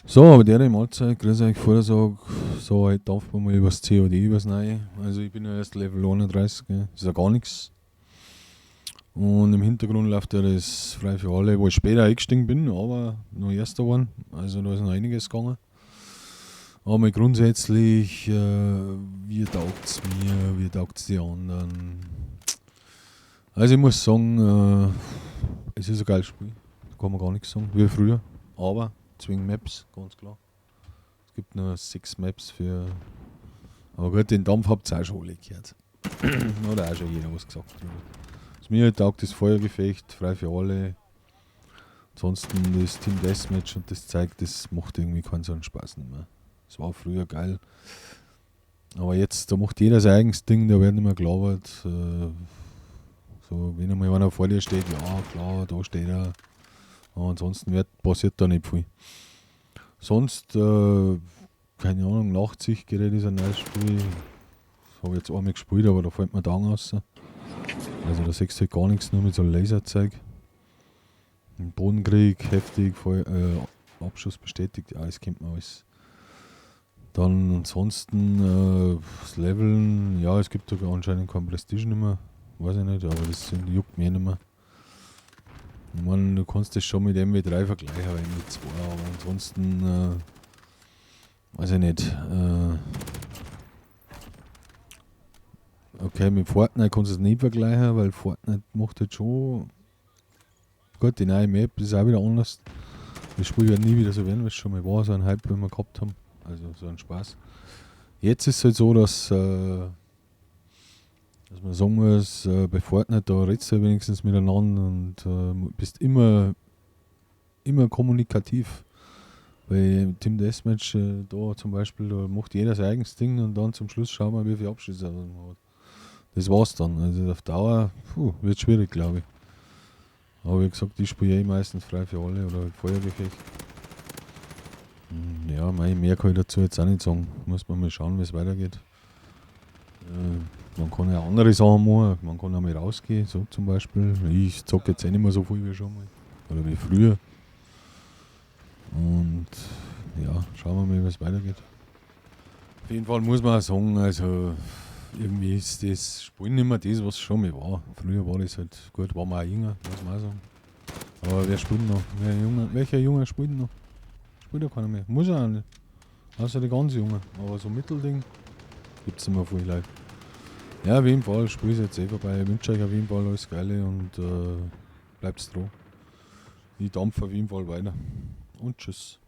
So, bei der Mahlzeit, grüß euch, Vortrag. So, heute darf man mal über das COD, über das Neue. Also ich bin ja erst Level 31, gell. Das ist ja gar nichts. Und im Hintergrund läuft ja das frei für alle, wo ich später eingestiegen bin, aber noch erster geworden. Also da ist noch einiges gegangen. Aber grundsätzlich, wie taugt's mir, wie taugt's die anderen? Also ich muss sagen, es ist ein geiles Spiel. Da kann man gar nichts sagen, wie früher. Aber zwingen Maps, ganz klar. Es gibt nur 6 Maps für. Aber gut, den Dampf habt ihr auch schon alle gehört. Oder auch schon jeder was gesagt drüber. Was mir halt taugt, ist Feuergefecht, frei für alle. Ansonsten das Team Deathmatch und das Zeug, das macht irgendwie keinen so einen Spaß nicht mehr. Das war früher geil. Aber jetzt, da macht jeder sein eigenes Ding, da wird nicht mehr gelabert. So, wenn einmal einer vor dir steht, ja klar, da steht er. Aber ansonsten passiert da nicht viel. Sonst, keine Ahnung, Nachtsichtgerät ist ein neues Spiel. Das habe ich jetzt einmal gespielt, aber da fällt mir der Augen raus. Also da siehst du halt gar nichts, nur mit so Laserzeug. Im Bodenkrieg, heftig, voll, Abschuss bestätigt, ja, das kennt man alles. Dann ansonsten das Leveln, ja, es gibt sogar anscheinend kein Prestige nicht mehr, weiß ich nicht, aber das juckt mir nicht mehr. Ich meine, du kannst das schon mit MW3 vergleichen, aber MW2, aber ansonsten, weiß ich nicht. Okay, mit Fortnite kannst du es nicht vergleichen, weil Fortnite macht halt schon. Gut, die neue Map ist auch wieder anders. Das Spiel wird nie wieder so werden, wie es schon mal war, so ein Hype, den wir gehabt haben. Also so ein Spaß. Jetzt ist es halt so, dass man sagen muss, bei Fortnite, da redest du wenigstens miteinander und bist immer, immer kommunikativ. Bei Team Deathmatch, da zum Beispiel, da macht jeder sein eigenes Ding und dann zum Schluss schauen wir, wie viele Abschüsse er hat. Das war's dann. Also auf Dauer, puh, wird schwierig, glaube ich. Aber wie gesagt, ich spiele eh meistens frei für alle oder Feuergefecht. Ja, mei, mehr kann ich dazu jetzt auch nicht sagen. Muss man mal schauen, wie es weitergeht. Man kann ja andere Sachen machen, man kann auch mal rausgehen, so zum Beispiel. Ich zocke jetzt eh nicht mehr so viel wie schon mal. Oder wie früher. Und ja, schauen wir mal, wie es weitergeht. Auf jeden Fall muss man auch sagen, also irgendwie ist das Spielen nicht mehr das, was es schon mal war. Früher war das halt gut, war man auch jünger, muss man auch sagen. Aber wer spielt noch? Welcher Junge spielt noch? Spielt ja keiner mehr. Muss ja auch nicht. Außer die ganz Jungen. Aber so Mittelding gibt es immer viel Leute. Ja, auf jeden Fall, Spiel ist jetzt eh vorbei. Ich wünsche euch auf jeden Fall alles Geile und bleibt dran. Ich dampfe auf jeden Fall weiter. Und tschüss.